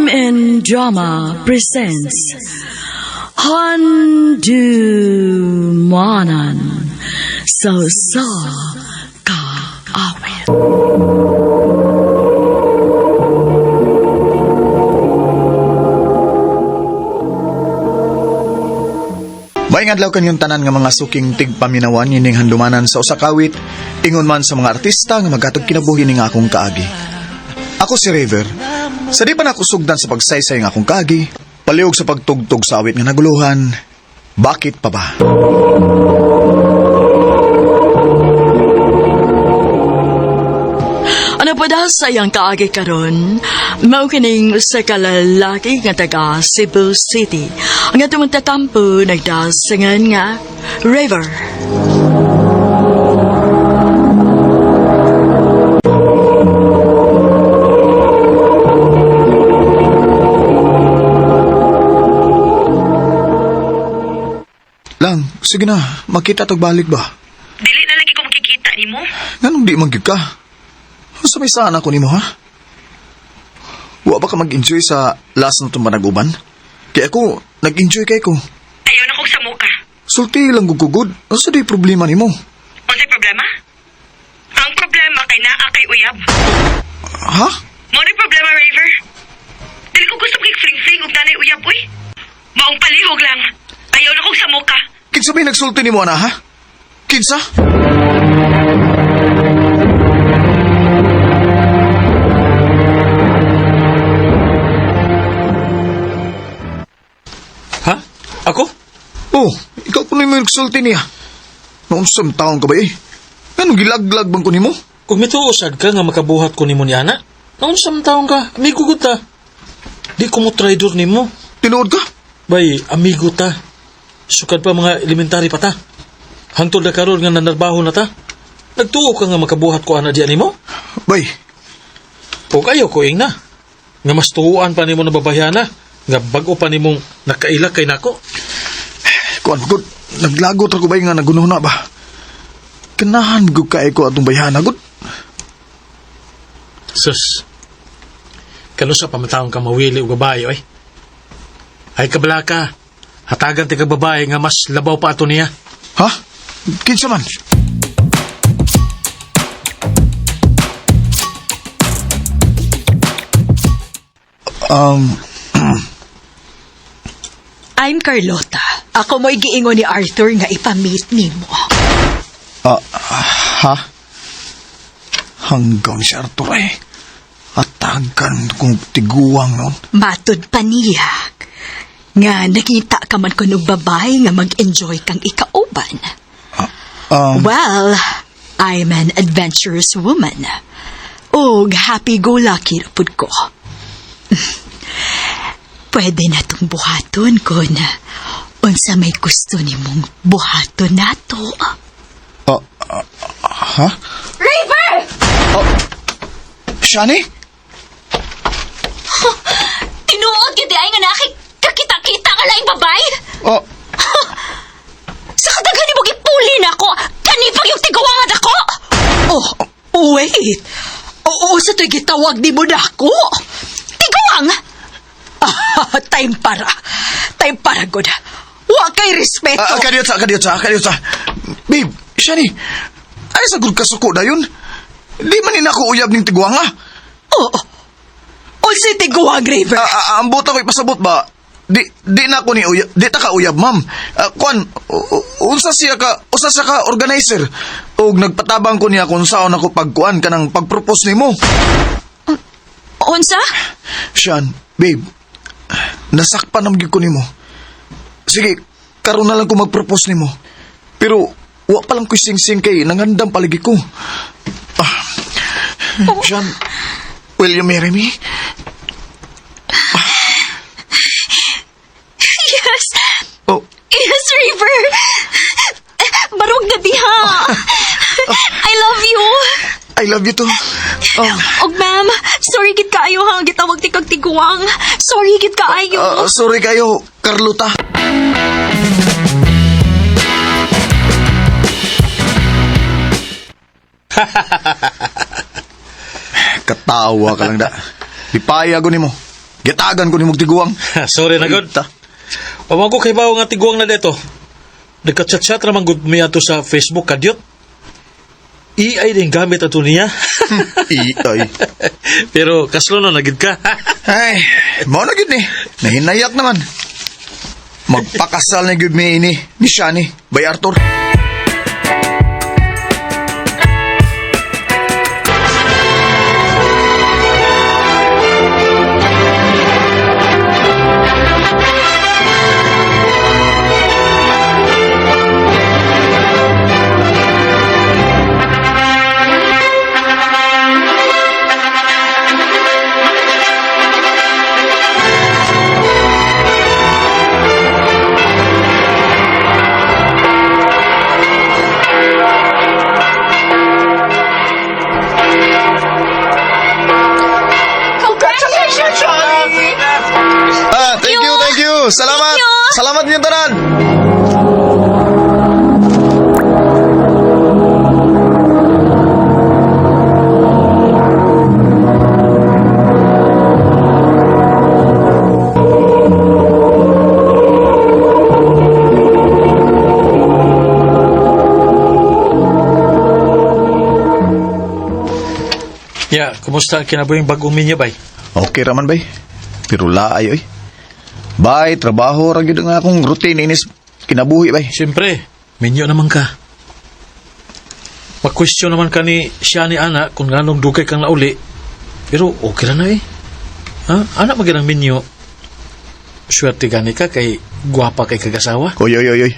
Crime and Drama presents Handumanan sa Usa Ka Awit. Maayong adlaw kanyong tanan nga mga suking tigpaminawan ining handumanan sa usa ka awit, ingon man sa mga artista nga maghatag kinabuhi ning akong kaagi. Ako si River. Sa di pa nako sugdan sa pagsaysay ng akong kaagi, palihog sa pagtugtog sa awit nga naguluhan, bakit pa ba? Ano pa daw sa iyang kaagi karon? Mao kining usa ka lalaki nga taga Cebu City. Ang atong tatampo nagdasingan nga River. Lang, sige na, makita tag balik ba? Dili na lagi ko makikita nimo. Nganong di man gyud ka? Unsa may saan ako nimo ha? Wa ba ka mag-enjoy sa last na itong panaguban? Kaya ako, nag-enjoy kay ko. Ayaw na kong samuka. Sulti lang gugugod. Unsa di problema nimo? Unsay problema? Ang problema kay naa kay uyab. Ha? Mao ni problema, Raver. Dili ko gusto makik-fling-fling og nanay uyab, uy. Maong palihog lang. Ayaw na kong samuka. Kinsa may nagsulti nimo ana ha? Kinsa? Ha? Ako? Oh, ikaw kuno mo nagsulti niya. Naunsam taon ka ba eh? Anong gilaglag bang ko nimo? Kung mituo sad ka nga makabuhat ko nimo ni ana, naunsam taon ka, amigo gud ta. Di ko mo traidor nimo. Tinuod ka? Bay, amigo ta. Sukad pa mga elementary pa ta. Hangtod na karon nga nanarbaho na ta. Nagtuo ka nga makabuhat ko ana diyan nimo? Bay, Ug ayaw ko ing na. Nga mas tuuan pa nimo na babayana, nga bag-o pa nimong nakaila kay nako. kuan gud, naglagot ra ko bay nga naguno na ba? Kanahan gud kay ko atong bayhana gud. Sus. Kano sa pamatawang ka mawili og babae oy. Ay kabala ka. Hatagan ti kag babae nga mas labaw pa ato niya. Ha? Kinsa man? Um, I'm Carlota. Ako mo'y giingon ni Arthur nga ipamit nimo. ah, ha? Hanggang si Arthur eh. Atagan kong tiguang noon. Matud pa niya. Nga nakita ka man kunog babae nga mag-enjoy kang ikauban. Well, I'm an adventurous woman. Og happy-go-lucky ra pud ko. Pwede na tong buhaton kon unsa may gusto nimong buhaton nato. Ha? River! Oh, Shani? Tinuod gyud ay nga nakikita-kita ka laing babae. Oh, Sa kadaghan ni mo gipuli na ako! Kanipag yung tiguangan ako! Oh, wait! Oo, sa to'y gitawag ni mo na ako! Tiguang! Ah, time para. Time para, good. Wa kay respeto. ah, kadiyot sa, kadiyot sa, kadiyot sa. Babe, Shani, ay sa good kasuko na yun. Di man ni nako uyab ning tiguang ah. Oo. Unsay tiguang, River? Ah, ah, ang buta ko ipasabot ba? Di na ako ni uyab, di ta ka uyab, ma'am. Ah, kuan, unsa siya ka, usa siya ka organizer. Og nagpatabang ko niya kung saan ako pagkuan kanang pagpropose nimo. Unsa? Sean, babe, nasakpan ang gyud ko nimo. Sige, karon na lang ko mag-propose nimo. Pero wa pa lang ko sing-sing kay nangandam palagi ko. Ah, Sean, will you marry me? Yes! Oh, Yes, River! Barog gabi ha! I love you! I love you too. Oh, Og ma'am, sorry gid kaayo ha, gitawag ti kag tiguang. Sorry gid kaayo. sorry kayo, Carlota. Katawa ka lang da. Ipaya ko nimo. Gitagan ko ni mong tiguang. Sorry na gud. Ta. Pamang ko kay bawo nga tiguang na dito. Nagka-chat-chat raman gud mi ato sa Facebook kadyot. EI din gamit ato niya. Iay. Pero kaslo na nagid ka. Ay, mao na gyud ni. Nahinayak naman. Magpakasal na gyud mi ini ni Shani by Arthur. Congratulations, Johnny! Ah, thank you, thank you. Salamat. Thank you. Salamat ninyong tanan. Ya, kumusta ang kinabuhing bagong minyo bay? Okay raman bay. Pero laay oy. Bay, trabaho ra gyud ang akong routine inis kinabuhi bay. Siyempre, minyo naman ka. Mag-question naman ka ni siya ni Ana kung nganong dugay kang nauli. Pero okay ra na eh. Ha? Ana magin ang minyo. Swerte gani ka kay gwapa kay kagasawa. Oy oy oy oy.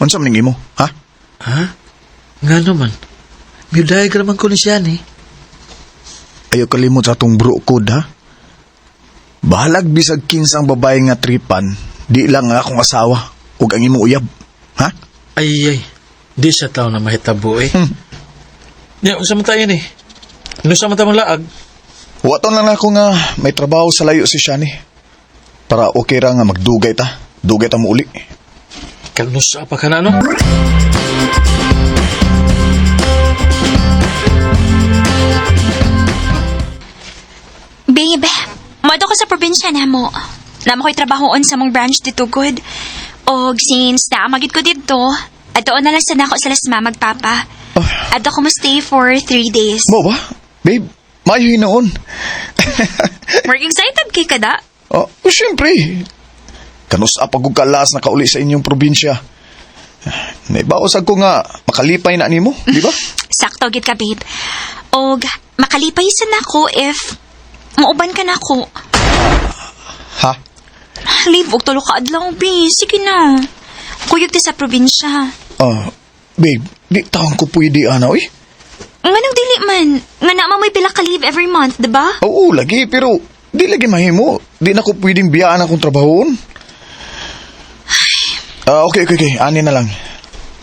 Unsa man ning imo? Ha? Ha? Nga naman. Miyuday ka naman ko ni siya ni. Ayaw kalimot sa atong bro code ha. Bahalag bisag kinsang babae nga tripan, di lang ang akong asawa ug ang imong uyab. Ha? Ay, ay. Di sa tao na mahitabo eh. Ya, unsa man tayo ni? Unsa man tayo laag? Waton lang ako nga may trabaho sa layo si Shani. Para okay ra nga magdugay ta. Dugay ta mo uli. Kalnusa pa ka na, no? Babe, mado ko sa probinsya na mo. Namo ko'y trabahoon sa mong branch dito, good. Og since naamagid ko dito, ato na lang sana ako sa las mama magpapa. Oh. Ato ko mo stay for 3 days. Mo ba? Babe, maayo hinoon. Work excited kay kada. Oh, siyempre. Kanus pa kog kalas na kauli sa inyong probinsya. Naibaosag ko nga makalipay na nimo, di ba? Sakto gid ka, babe. Og makalipay sa nako if muuban ka nako. Ha? Leave og tulo ka adlaw, babe. Sige na. Kuyog ti sa probinsya. Ah, babe, di taon ko pwede ana oy. Nganong dili man? Nga naman may pila ka leave every month, di ba? Oo, lagi pero di lagi mahimo. Di na ko pwedeng biyaan akong trabahoon. Ah, okay, okay, okay. Ani na lang.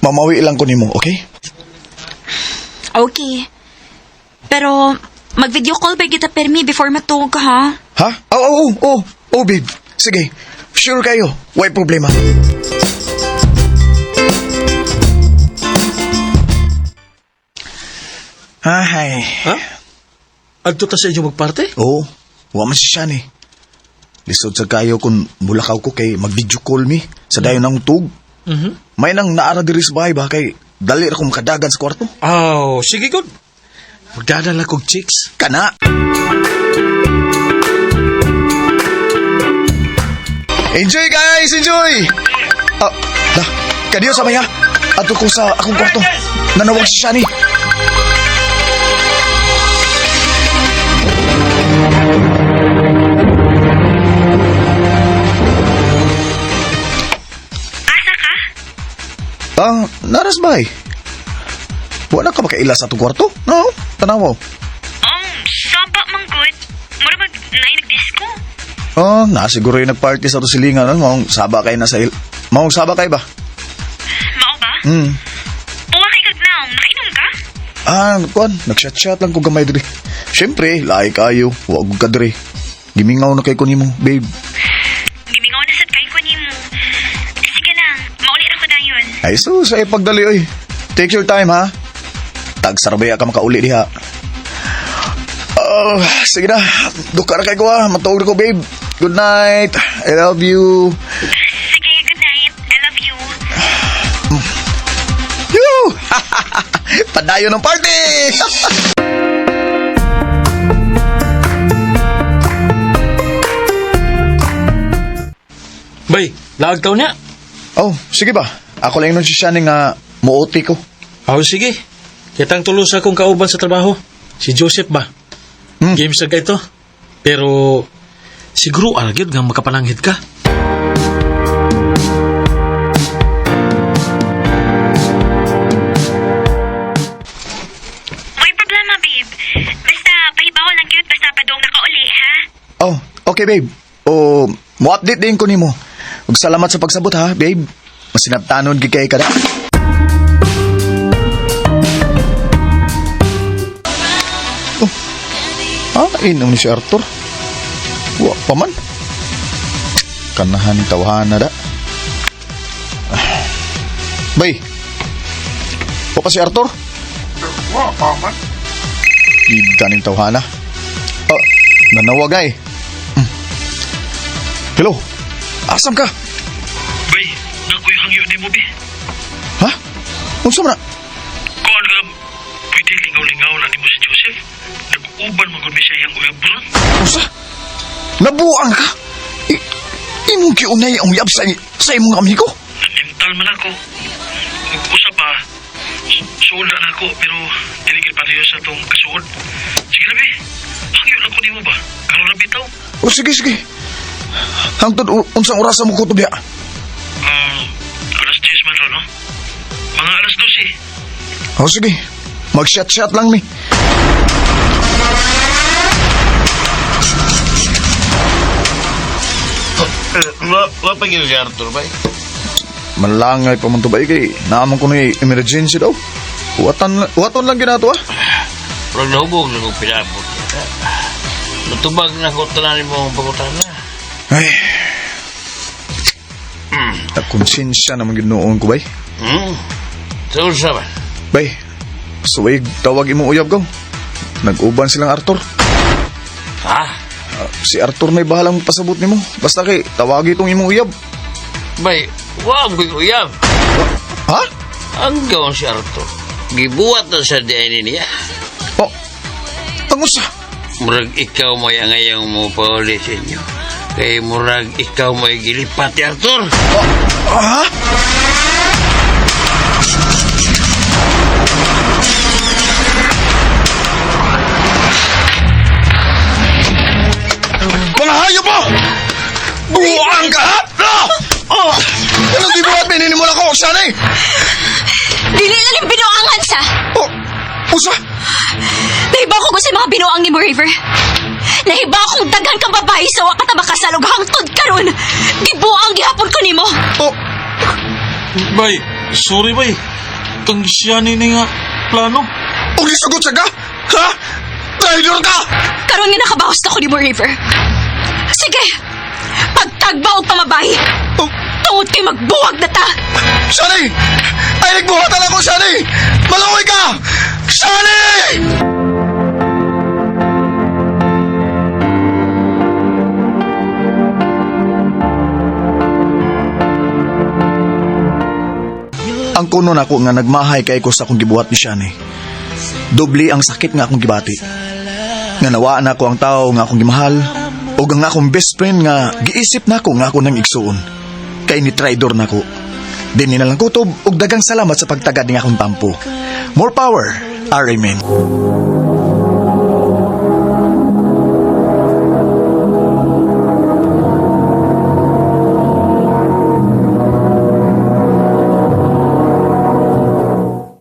Mamawi lang ko nimo, okay? Okay. Pero, mag-video call ba kita permi before matug, ha? Ha? Oo, oo, oo. Oh, babe. Sige. Sure kayo. Way problema. Ay. Ha? Adto ta sa inyo magparte? Oo. Wa man si Shani. Lisod sa kayo kung mulakaw ko kay mag-video call mi sa dayon ng tug. Mhm. May nang naara diri sa bahay ba kay dali ra ko makadagan sa kwarto. Oh, sige good. Magdadala kog chicks. Kana. Enjoy guys, enjoy. Ah, da, kadiyo sa maya. Ato ko sa akong kwarto. Nanawag si Shani. Asa ka? Ah, naras bay. Wala ka makaila sa atong kwarto? No, tanaw. Oh, saba man good. Mura mag naay nag-disco. Oh, na siguro yung nagparty sa atong silingan. Ano? Maong saba kay na sa il... Maong saba kay ba? Mao ba? Hmm. Uwa kay kagnaong, nakainom ka? Ah, kuan, nag-chat-chat lang ko gamay diri. Siyempre, lahi kayo, wa ko ka diri. Gimingaw na kay ko nimo, babe. Gimingaw na sad kay ko nimo. Sige lang, mauli ra ko dayon. Ay sus, ay pagdali oy. Take your time ha. Tagsarbaya ka makauli diha. Oh, sige na. Duka na kay ko ha. Matuog na ko, babe. Good night. I love you. Sige, good night. I love you. Yoo! Padayon ng party! Bay, laag taw niya. Oh, sige ba? Ako lang nun si Shani nga muoti ko. Aw, sige. Kitang tulo sa akong kauban sa trabaho. Si Joseph ba? Hmm. Games sa ito. Pero, siguro aragyod nga makapananghid ka. May problema, babe. Basta, pahibaw lang cute. Basta padong nakauli, ha? Oh, okay babe. Oh, mo-update din ko nimo. Ug salamat sa pagsabot ha, babe. Masinabtanon gid kay ka da. Oh. Ah, inom ni si Arthur. Wa pa man. Kanahan tawhana da. Ah. Bay. Wa pa si Arthur? Wa pa man. Ganing tawhana. Oh, nanawag ay. Hello? Asam ka? Bay, nakoy hangyo nimo bi. Ha? Unsa man na? Kuan ka pwede lingaw-lingaw na nimo si Joseph. Nag-uban man gud mi sa iyang uyab ron. Unsa? Nabuang ka? I imong giunay ang uyab sa imong amigo? Nanintal man ako. Ug usa pa suod na nako pero dili gid pareho sa tong kasuod. Sige na bi. Hangyo lang ko nimo ba? Karon na bitaw. O sige, sige. Hangtod unsang orasa mo kutob diha? Alas 10 man ron, no? Mga alas 12. O sige. Mag-shot-shot lang ni. Wa pa gyud si Arthur bay. Malangay pa man to ba kay naamon ko ni emergency daw. Uwatan uwaton lang ginato ah. Pero nahubog na kong pinabot. Natubag na ko tanan mo ang pangutana. Ay. Nakonsensya naman gid noon ko bay. Sa unsa ba? Bay, suwig tawag imong uyab ko. Nag-uban silang Arthur. Ha? Si Arthur may bahalang pasabot nimo. Basta kay tawagi itong imong uyab. Bay, wa mo ko'y uyab. Ha? Ang gawang si Arthur. Gibuhat na sa DNA niya. Oh. Ang usa. Murag ikaw may angayang mo pauli sa inyo. Kay murag ikaw may gilipat ni Arthur. Ha? Mga hayop mo! Buang ka! ha? Ah! Oh! Anong gibuhat binini mo na ko, Shani? Dili na lang binuangan sa! Oh! Usa! Nahiba ko sa mga binuang ni mo, River. Nahiba akong daghan kang babae sa wakat na makasalog hangtod karon. Gibuang gihapon ko nimo. Oh! Bay, sorry bay. Kang siya ni nga plano. Og isugot sa ka? Ha? Traitor ka! Karon nga nakabawas na ko ni mo, River. Sige, pagtagba og pamabahi. Oh! Tungod kay magbuwag na ta. Shani! Ay, nagbuhatan ako, Shani! Malangoy ka! Shani! Ang kuno nako nga nagmahay kay ko sa akong gibuhat ni Shani. Doble ang sakit nga akong gibati. Nga nawaan nako ang tao nga akong gimahal ug ang akong best friend nga giisip nako nga ako nang igsuon. Kay ni traidor nako. Dinhi na lang kutob ug dagang salamat sa pagtagad ng akong tampo. More power, Amen.